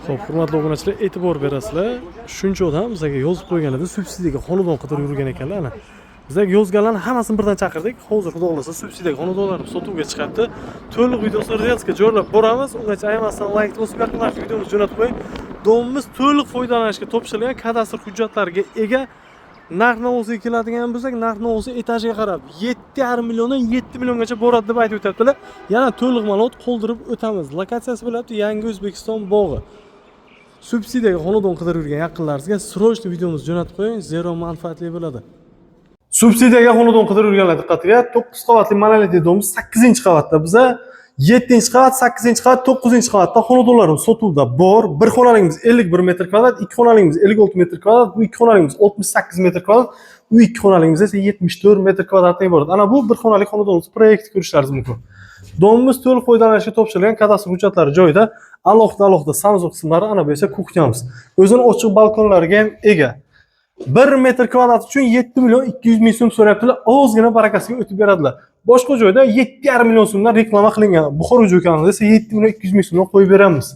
Xo'p, hurmatli obunachilar, e'tibor berasizlar. Shuncha odam bizga yozib qo'ygan edi, subsidiyaga xonadon qidirib yurgan ekanlar ana. Bizga yozganlarni hammasini birdan chaqirdik. Hozir, xudo xohlasa, subsidiyaga xonadonlarimiz sotuvga chiqyapti. To'liq videosini Reelsga joylab boramiz. Ungacha ayamasdan layk bosib, yaqinlarga videomizni jo'natib qo'ying. Дом imiz to'liq foydalanishga topshirilgan, kadastr hujjatlariga ega. Narx navosiga keladigan bo'lsak, narx navosi etajiga qarab 7,5 milliondan 7 milliongacha boradi deb aytib o'tyaptilar. Yana to'liq ma'lumot qoldirib o'tamiz. Lokatsiyasi bo'lyapti Yangi O'zbekiston bog'i. Subsidiyaga xonadon qidirib yurgan yaqinlaringizga срочно videomizni jo'natib qo'ying, zero manfaatli bo'ladi. Subsidiyaga xonadon qidirib yurganlar diqqatiga: 9 qavatli monolitli дом imiz 8 qavatda. Biza 7 qavat, 8 qavat, 9 qavatda xonadonlarimiz sotuvda bor. Bir xonaligimiz 51 metr kvadrat, ikki xonaligimiz 56 metr kvadrat, bu ikki xonaligimiz 68 metr kvadrat, u ikki xonaligimiz esa 74 metr kvadratdan iborat. Ana bu bir xonalik xonadonimiz proyekt ko'rishlaringiz mumkin. Дом imiz to'liq foydalanishga topshirilgan, kadastr hujjatlari joyida, alohida alohida санузел qismlari, ana bu esa кухня miz. O'zini ochiq balkonlariga ham ega. 1 metr kvadrat uchun 7 million 200 ming so'm so'rayaptilar, ozgina barakasiga o'tib beradilar. Boshqa joyda 7,5 million so'mdan reklama qilingan. Buxoro do'konida esa 7 million 200 ming so'mdan qo'yib beramiz.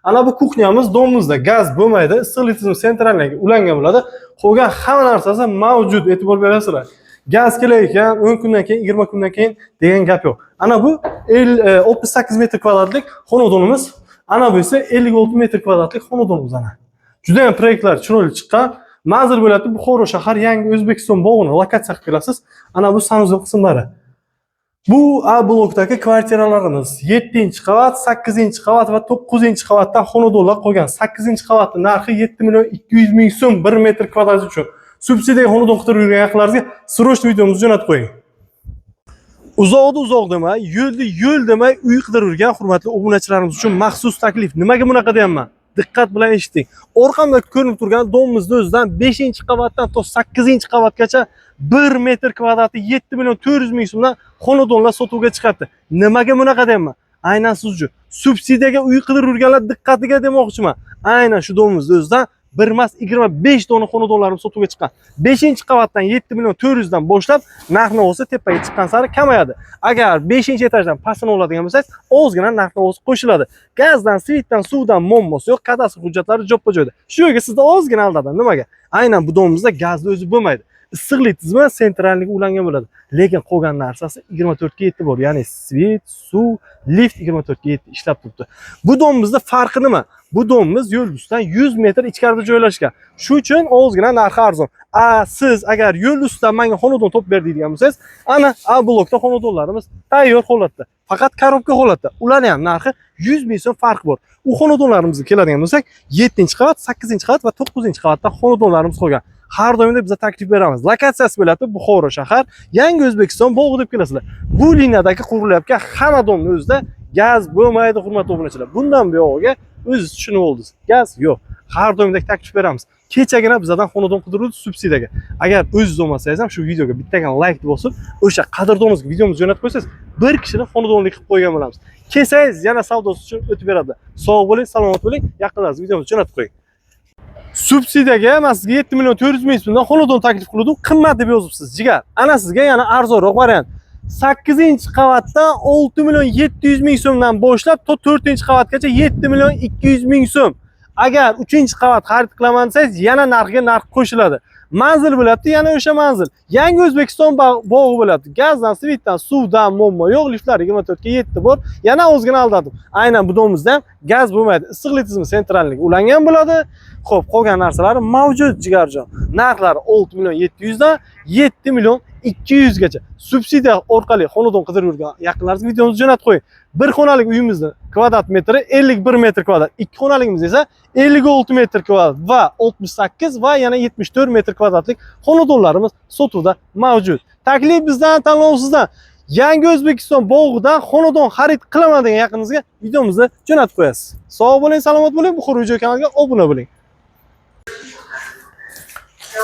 Ana bu кухня miz. Дом imizda gaz bo'lmaydi, issiqlik tizimi центральный ga ulangan bo'ladi. Qolgan hamma narsasi mavjud, e'tibor berasizlar. Gaz kelar ekan, 10 kundan keyin, 20 kundan keyin degan gap yo'q. Ana bu 68 metr kvadratlik xonadonimiz. Ana bu esa 56 metr kvadratlik xonadonimiz ana. Juda ham proyektlar chiroyli chiqqan. Manzil bo'lyapti Buxoro shahar, Yangi O'zbekiston bog'ini lokatsiya qilib kelasiz. Ana bu санузел qismlari. Bu A blokdagi kvartiralarimiz 7 qavat, 8 qavat va 9 qavatdan xonadonlar qolgan. 8 qavatning narxi 7 million 200 ming so'm 1 metr kvadrat uchun. Subsidiyaga xonadon qidirib yurgan yaqinlaringizga срочно videomizni jo'natib qo'ying. Uzoqda uzoq demay, yo'lda yo'l demay uy qidirib yurgan hurmatli obunachilarimiz uchun maxsus taklif. Nimaga bunaqa deyapman? Diqqat bilan eshiting. Orqamda ko'rinib turgan дом imizni o'zidan 5 qavatdan to 8 qavatgacha 1 metr kvadrati 7 million 400 ming so'mdan xonadonlar sotuvga chiqyapti. Nimaga bunaqa deyapman? Aynan siz uchun. Subsidiyaga uy qidirib yurganlar diqqatiga demoqchiman. Aynan shu дом imizni o'zidan bir emas, 25 dona xonadonlarimiz sotuvga chiqqan. 5 qavatdan 7 million 400 dan boshlab narx navosi tepaga chiqqan sari kamayadi. Agar 5 etajdan pastini oladigan bo'lsangiz, ozgina narx navosi qo'shiladi. Gazdan, свет dan, suvdan muammosi yo'q, kadastr hujjatlari joppa joyda. Shu yerga sizni ozgina aldadi. Nimaga? Aynan bu дом imizda gazni o'zi bo'lmaydi. Issiqlik tizimi центральный ga ulangan bo'ladi. Lekin qolgan narsasi 24 ga 7 bor. Ya'ni свет, suv, lift 24 ga 7 ishlab turibdi. Bu дом imizda farqi nima? Bu дом imiz yo'l ustidan 100 metr ichkarida joylashgan. Shu uchun ozgina narxi arzon. A siz agar yo'l ustidan menga xonadon topib ber deydigan bo'lsangiz, ana A blokda xonadonlarimiz tayyor holatda. Faqat коробка holatda. Ularning ham narxi 100 ming so'm farq bor. U xonadonlarimizga keladigan bo'lsak, 7 qavat, 8 qavat va 9 qavatda xonadonlarimiz qolgan. Har doimdek biza taklif beramiz. Lokatsiyasi bo'lyapti Buxoro shahar, Yangi O'zbekiston bog'i deb kelasizlar. Bu liniyadagi qurilayotgan hamma дом ni o'zida gaz bo'lmaydi, hurmatli obunachilar. Bundan buyog'iga o'zingiz tushunib oldingiz. Gaz yo'q. Har doimdek taklif beramiz. Kechagina bizdan xonadon qidiruvdi subsidiyaga. Agar o'zingiz olmasangiz ham, shu videoga bittagan layk bosib, o'sha qadrdoningizga videomizni jo'natib qo'ysangiz, bir kishini xonadonlik qilib qo'ygan bo'lamiz. Kelsangiz yana savdosi uchun o'tib beradi. Sog' bo'ling, salomat bo'ling. Yaqinlaringizga videomizni jo'natib qo'ying. Subsidiyaga man sizga 7 million 400 ming so'mdan xonadon taklif qildim, qimmat deb yozibsiz, jigar. Ana sizga yana arzonroq variant. 8 qavatdan 6 million 700 ming so'mdan boshlab to 4 qavatgacha 7 million 200 ming so'm. Agar 3 qavat xarid qilaman desangiz, yana narxiga narx qo'shiladi. Manzil bo'lyapti yana o'sha manzil. Yangi O'zbekiston bog'i bo'lyapti. Gazdan, свет dan, suvdan muammo yo'q, liftlar 24 ga 7 bor. Yana ozgina aldadim. Aynan bu дом imizda ham gaz bo'lmaydi. Issiqlik tizimi центральный ga ulangan bo'ladi. Xo'p, qolgan narsalari mavjud, jigarjon. Narxlari 6 million 700 dan 7 million 200 gacha. Subsidiya orqali xonadon qidirib yurgan yaqinlaringizga videomizni jo'natib qo'ying. Bir xonalik uyimizni kvadrat metri 51 metr kvadrat, ikki xonaligimiz esa 56 metr kvadrat va 68 va yana 74 metr kvadratlik xonadonlarimiz sotuvda mavjud. Taklif bizdan, tanlov sizdan. Yangi O'zbekiston bog'idan xonadon xarid qilaman degan yaqiningizga videomizni jo'natib qo'yasiz. Sog' bo'ling, salomat bo'ling. Buxoro video kanaliga obuna bo'ling.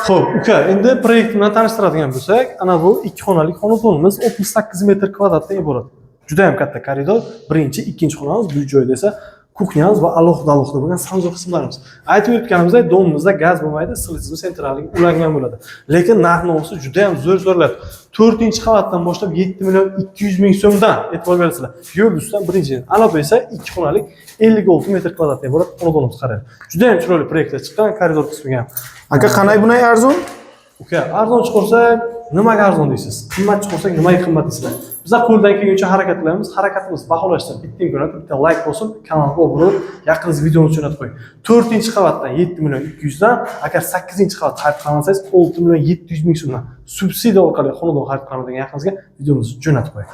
Xo'p, uka, endi proyekt bilan tanishtiradigan bo'lsak, ana bu ikki xonalik xonadonimiz 68 metr kvadratdan iborat. Juda ham katta koridor. Birinchi, ikkinchi xonamiz, bu joyda esa кухня miz va alohida alohida bo'lgan санузел qismlarimiz. Aytib o'tganimizdek, дом imizda gaz bo'lmaydi, issiqlik tizimi центральный ga ulangan bo'ladi. Lekin narx navosi juda ham zo'r so'raladi. 4-qavatdan boshlab 7 million 200 ming so'mdan, e'tibor berasizlar. Yo'l ustidan birinchi. Ana bu esa 2 xonalik 56 metr kvadratdan iborat xonadonimiz, qarang. Juda ham chiroyli proyektlar chiqqan, koridor qismiga ham. Aka, qanday bunday arzon? Uka, arzon chiqarsak, nimaga arzon deysiz? Qimmat chiqarsak, nimaga qimmat deysizlar? Bizlar qo'ldan kelguncha harakat qilamiz. Harakatimiz baholashda bitta imkoniyat, bitta layk bosib, kanalga obuna bo'lib, yaqiningizga videoni jo'natib qo'ying. 4-qavatdan 7 million 200 dan, agar 8-qavat xarid qilmasangiz, 6 million 700 ming so'mdan subsidiya orqali xonadon xarid qilaman degan yaqiningizga videomizni jo'natib qo'ying.